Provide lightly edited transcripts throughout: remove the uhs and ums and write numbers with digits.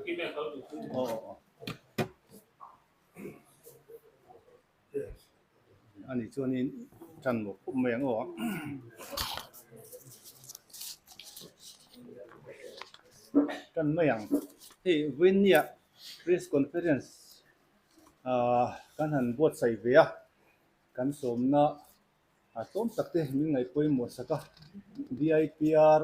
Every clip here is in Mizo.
Aw aw Ani chuanin tan mawp khawp mai ang aw. Tan mai ang. Hei vawinia press conference ah kan han buatsaih ve a, kan sawmna a tlawm tak te min ngaih pawimawh sak a, DIPR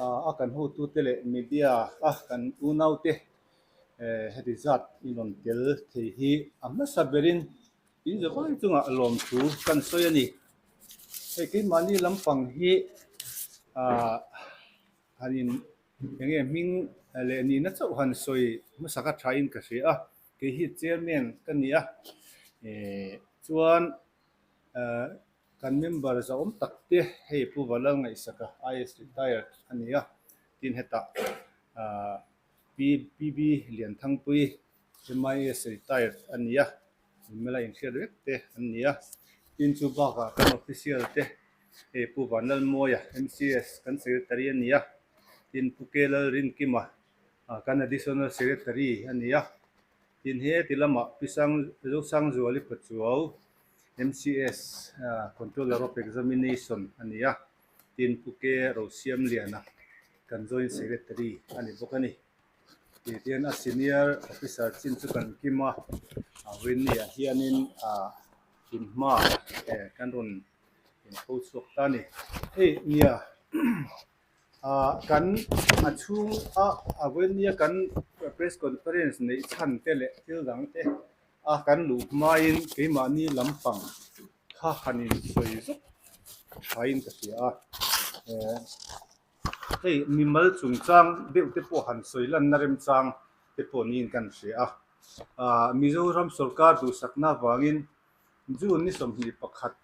a kan hotute leh media a kan unaute heti zat in rawn tel thei hi a hmasa berin in zavai chungah lawmthu kan sawi a ni. Hei keimahni lampang hi ah han in eng nge hming leh nihna chauh han sawi hmasa ka thain ka hria a, kei hi chairman ka ni a, eh chuan eh Kan member zahawm tak te hei Pu Valal Ngaihsaka IS retired a ni a, tin hetah Pi PB Lianthangpui MIS retired a ni a, mela inhriat vek te an ni a, tin chu bakah kan official te hei Pu Vanlalmawia MCS kan secretary a ni a, tin Pu K Lalrinkima kan additional secretary a ni a, tin heti lamah Pi Sang Zosangzuali Pachuau MCS Controller of Examination a ni a, tin Pu K Rosiamliana kan Joint Secretary a ni bawk a ni. Tih hian a Senior Officer chin chu kan kim a, a vawinia hianin inhma kan rawn inpho chhuak ta a ni. Hei nia kan a chhung a a vawinia kan Press Conference neih chhan te leh thil dang te A kan luh hmain keimahni lampang kha han insawi zuk thain ka hria a, hei mimal chungchang deuh te pawh han sawi lanna remchang te pawh niin kan hria a. Mizoram sorkar duhsakna avangin June ni 21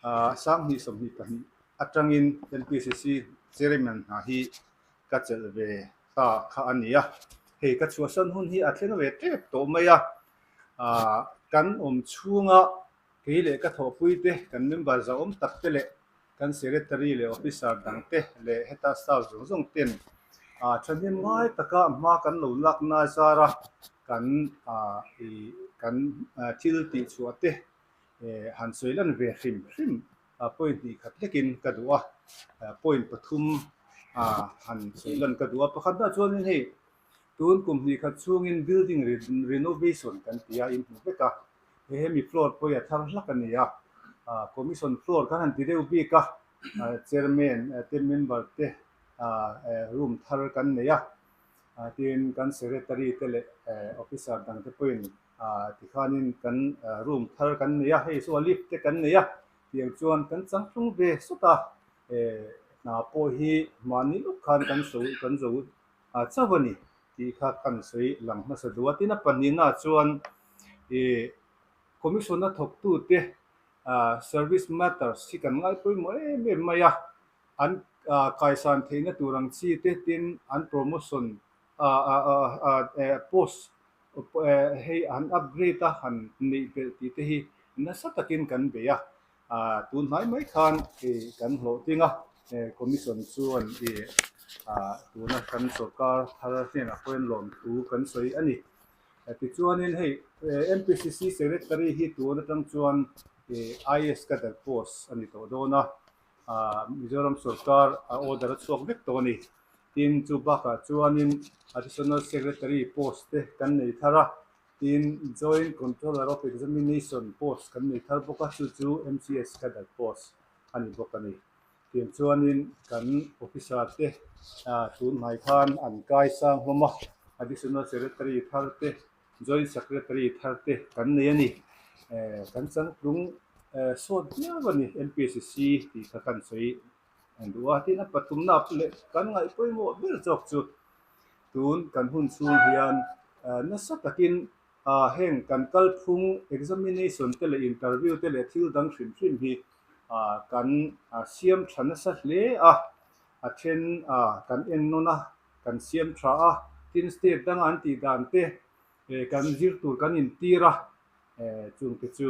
2022 atangin MPCC chairman hna hi ka chelh ve ta kha a ni a, hei ka chhuahsan hun hi a thleng ve tep tawh mai a, aah kan awm chhunga kei leh ka thawhpui te, kan member zahawm tak te leh kan secretary leh officer dang te leh heta staff zawng zawng ten aah thahnem ngai taka hma kan lo lak na zara kan aah ih kan thil tih chhuah te han sawi lan ve hrim hrim point hnih khat hlekin ka duh a, point pathum han sawi lan ka duh a. Pakhat dah chuanin hei tun kum hnih khat chhungin building renovation kan ti a, in hmu vek a, hei hemi floor pawh hi a thar hlak a ni a, commission floor kan han ti deuh bik a, chairman te member te room thar kan nei a, tin kan secretary te leh officer dang te pawhin Tikhanin kan room thar kan nei a, hei saw lift te kan nei a, tiang chuan kan changtlung ve sawt a, hna pawh hi mahni lawk khan kan so kan zo chauh a ni tih kha kan sawi lang hmasa duh a. Tin a pahnihna chuan ih commission a thawktute service matters hi kan ngai pawimawh em em mai a, an kaisan theihna tur ang chi te tin an promotion post Hei han upgrade a han neih belh tih te hi nasa takin kan bei a, tun hnai mai khan kan hlawhtling a, commission chuan tuna kan sorkar thar hnenah pawhin lawmthu kan sawi a ni. Tichuanin hei MPCC secretary hi tun atang chuan IAS cadre post a ni tawh dawn a, Mizoram sorkar a order a chhuak vek tawh a ni. Tin, chu bakah chuanin Additional Secretary post te kan nei thar a, tin Joint Controller of Examination post kan nei thar bawk a, chu chu MCS cadre post a ni bawk a ni. Tiang chuanin kan officer te tun hnai khan an kai sang hlawm a, Additional Secretary thar te, Joint Secretary thar te kan nei a ni. Kan changtlung sawt viau a ni MPSC tih kha kan sawi. An duh a, tin a pathumna leh kan ngaih pawimawh ber zawk chu tun kan hun chhung hian nasa takin heng kan kalphung examination te leh interview te leh thil dang hrim hrim hi kan siam tha nasa hle a, a then kan en nawn a, kan siam tha a, tin state danga an tih dan te kan zir tur kan intir a. Chungte chu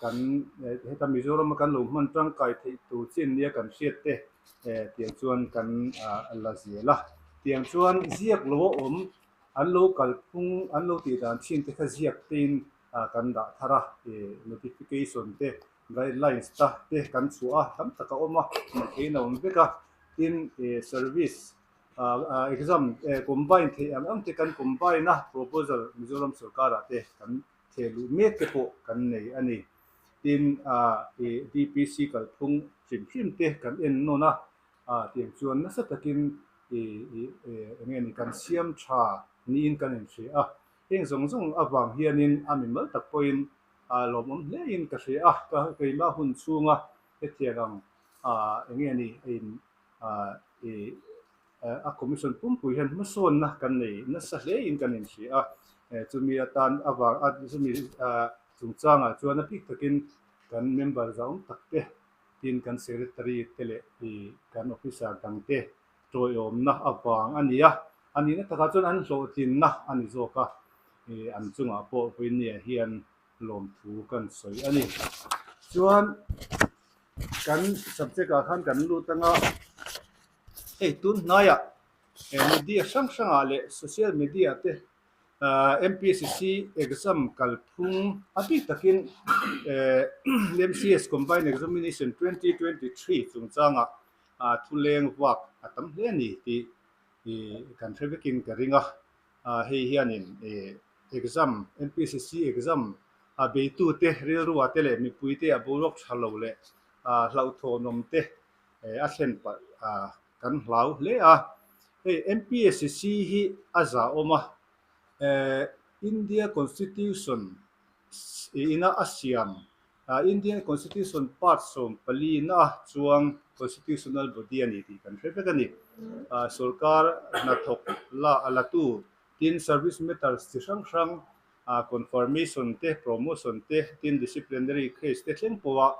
kan heta Mizoram a kan lo hman tangkai theih tur chin nia kan hriat te tiang chuan kan la zel a. Tiang chuan ziak lo a awm An lo kalphung, an lo tih dan thin te kha ziak tein kan dah thar a, notification te, guidelines ta te kan chhuah a, tam tak a awm a, hmuh theihin a awm vek a. Tin, service exam combine theih ang ang te kan combine a, proposal Mizoram sorkarah te kan theh luh mek te pawh kan nei a ni. Tin, DPC kalphung hrim hrim te kan en nawn a, tiang chuan nasa takin eng nge ni kan siam tha niin kan inhria a. Heng zawng zawng avang hianin a mimal tak pawhin lawmawm hlein ka hria a, ka keimah hun chhunga hetiang ang eng nge ni in a commission pumpui hian hmasawnna kan nei nasa hlein kan inhria a, chumi atan avang a chumi chungchangah chuan a bik takin kan member zau tak te tin kan secretary te leh kan officer dang te tawiawmna avang a ni a, a nihna takah chuan an hlawhtlinna a ni zawk a, an chungah pawh vawinia hian lawmthu kan sawi a ni. Chuan kan subject ah khan kan lut anga hei tun hnaiah media hrang hrangah leh social media te MPSC exam kalphung a bik takin MCS Combined Examination 2023 chungchangah thuleng vak a tam hle a ni tih kan hre vekin ka ring a. Hei hianin exam, MPSC exam a beitute rilrua te leh mipuite a boruak tha lo leh hlauhthawnawm te a thlen palh kan hlau hle a. Hei MPSC hi a zahawm a, India Constitution ina a siam Indian Constitution Part 14 na chuang Constitutional Body a ni tih kan hre vek a ni. Sorkar hnathawk la a latu tin service matters chi hrang hrang confirmation te, promotion te, tin disciplinary case te thleng pawha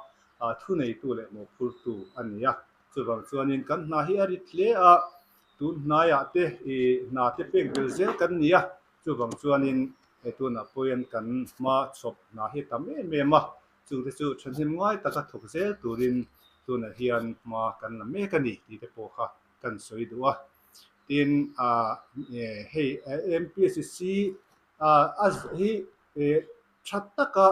thuneitu leh mawhphurtu a ni a. Chuvang chuanin kan hna hi a rit hle a, tun hnaiah te hna te pek vel zel kan ni a. Chuvang chuanin he tunah pawhin kan hma chhawp hna hi tam em em a, chungte chu thahnem ngai taka thawk zel turin tunah hian hma kan la mek a ni tih te pawh kha kan sawi duh a. Tin, hei MPSC a hi tha taka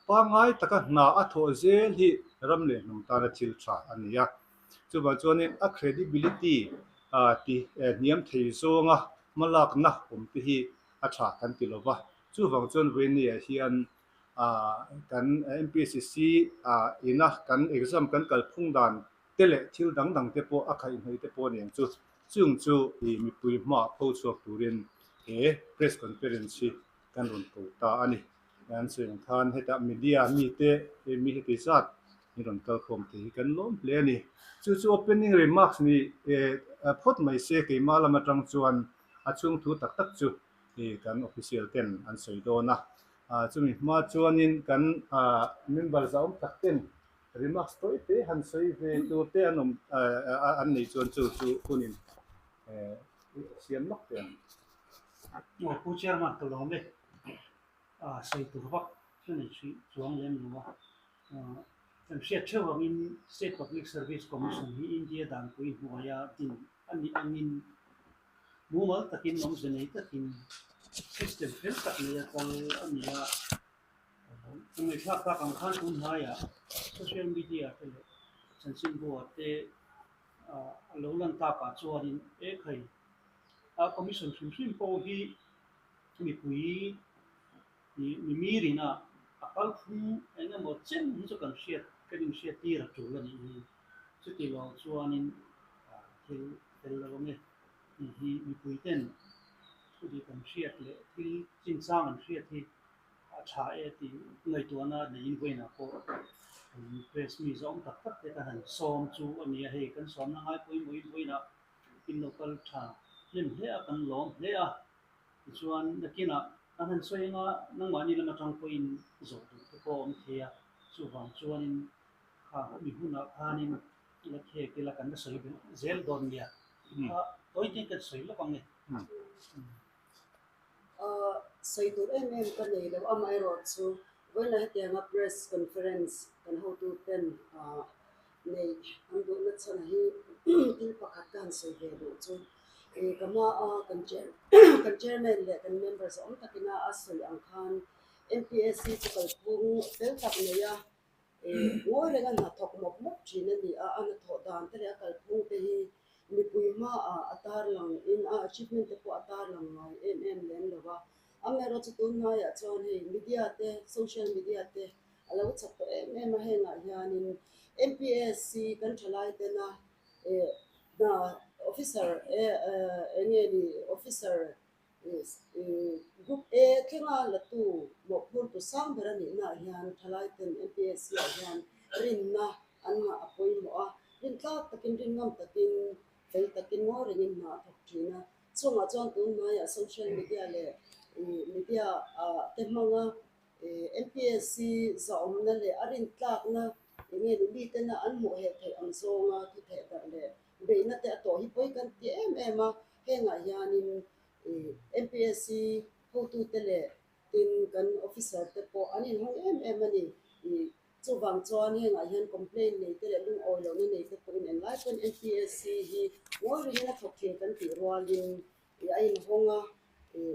pangngai taka hna a thawh zel hi ram leh hnam tana thil tha a ni a. Chuvang chuanin a credibility ti hniam thei zawnga hmalakna awm te hi a tha kan ti lo va. Chuvang chuan Vawinia hian kan MPSC ina kan exam kan kalphung dan te leh thil dang dang te pawh a khaihhnawih te pawh a ni ang chu. Chung chu mipui hmaah pho chhuak turin he press conference hi kan rawn ko ta a ni. An sawi ang khan hetah media mite mi heti zat min rawn kal khawm thei hi kan lawm hle a ni. Chu chu opening remarks ni phawt mai se keimah lam atang chuan a chhung thu tak tak chu kan official ten an sawi dawn a. Chumi hma chuanin kan member zahawm tak ten remarks tawi te han sawi ve tur te an awm an nei chuan chu chu hunin siam lawk teh ang. Aw Pu Chairman ka lawm e. Sawi tur vak chu nei hrih chuang lem lo a. Kan hriat theuh angin State Public Service Commission hi India danpui hnuaia din a nih angin mumal takin awmze nei takin system fel tak neia kal a ni a. Ka ngaihthlak tak ang khan tun hnaiah social media te leh chanchinbua te a lo lan takah chuanin e khai a commission hrim hrim pawh hi mipui mi mirin a a kalphung eng emaw chen hi chu kan hriat kan inhriat tir a tul a nih hi. Chuti lo chuanin thil fel lo ang e tih hi mipui ten thu dik an hriat leh thil chinchang an hriat hi a tha e tih ngaihtuahna neiin vawiinah pawh kan press mi zawng tak tak te kan han sawm chu a ni a, hei kan sawmna ngai pawimawhin vawiinah in lo kal tha hnem hle a, kan lawm hle a, tichuan nakinah kan han sawi anga nangmahni lam atang pawhin zawh duh te pawh a awm thei a, chuvang chuanin kha mi hunah khanin la khek ila kan la sawi zel dawn nia, kha tawi te kan sawi lawk ang e. Sawi tur em em ka nei lo, amaherawhchu vawiinah hetianga press conference kan hotuten nei an duhna chhan hi thil pakhat ka han sawi ve duh chu. Ka hma a kan chair kan chairman leh kan members awm takina a sawi ang khan MPSC chu kalphung fel tak nei a, ngawi renga hna thawk mawp mawp thin a ni a, a hnathawh dan te leh a kalphung te hi mipui hmaah a tarlang in a achievement te pawh a tarlang ngai em em lem lo va. Amaherawhchu tun hnaiah chuan hei media te, social media te a lo chak tawh em em a, hengah hianin MPSC kan thalai tena hna officer eng nge ni officer Group A thlenga latu mawhphurtu sang ber a nihnaah hian thalai ten MPSC ah hian rinna an ngah a pawimawh a, rin tlak takin rin ngam takin fel takin ngawi rengin hna a thawk thin a. Chungah chuan tun hnaiah social media leh media ah te hmanga MPSC zahawmna leh a rin tlakna eng nge ni mitena an hmuh heh theih ang zawnga thu theh darh leh Beihna te a tawh hi pawi kan ti em em a, hengah hianin MPSC hotute leh tin kan officer te pawh an inhawng em em a ni. Chuvang chuan hengah hian complaint nei te leh lungawi lohna nei te pawhin englai pawn MPSC hi ngawi ringin a thawk thin kan tih rualin a inhawng a,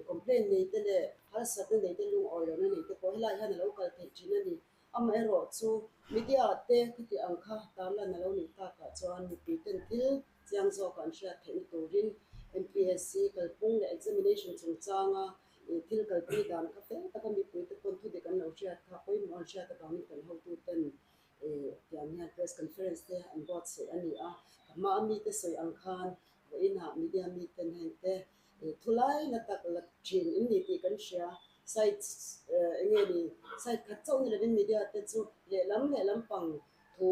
complaint nei te leh harsatna nei te lungawi lohna nei te pawh helaiah hian a lo kal theih thin a ni. Amaherawh chu media te khiti ang kha tarlan a lo nih takah chuan mipui ten thil chiang zawk an hriat theihna turin MPSC kalphung leh examination chungchanga thil kalpui dan kha fel taka mipui te pawn thudik an lo hriat kha pawimawh an hriat avangin kan hotu ten tiang hian press conference te an buatsaih a ni a. Ka hma a mite sawi ang khan vawiinah media miten heng te Thulai na tak la thin in ni tih kan hria. Site eng nge ni site khat chauh ni lovin media te chu lehlam lehlam pang thu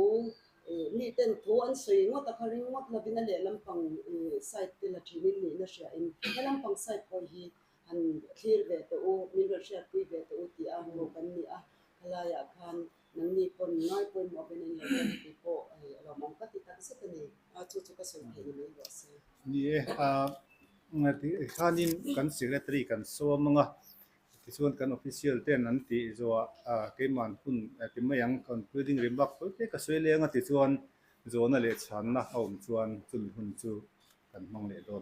mi ten thu an sawi ngawt a kha ring ngawt lovin a lehlam pang site te la thin in nihna hria in helam pang site pawh hi han thlir ve teh u, min rawn hriatpui ve teh u tih a hmuh kan ni a. Khalaiah khan nangni pawn ngai pawimawh avin in lo kal tih pawh a lawmawm ka ti tak zet a ni. A chu chu ka sawi theih ni mai rawh se. Ni e, khanin kan secretary kan sawm ang a, tichuan kan official ten an tih zawhah keimahn hun ti mai ang, concluding remark tawi te ka sawi leng a tichuan zawhna leh chhanna a awm chuan chumi hun chu kan hmang leh dawn.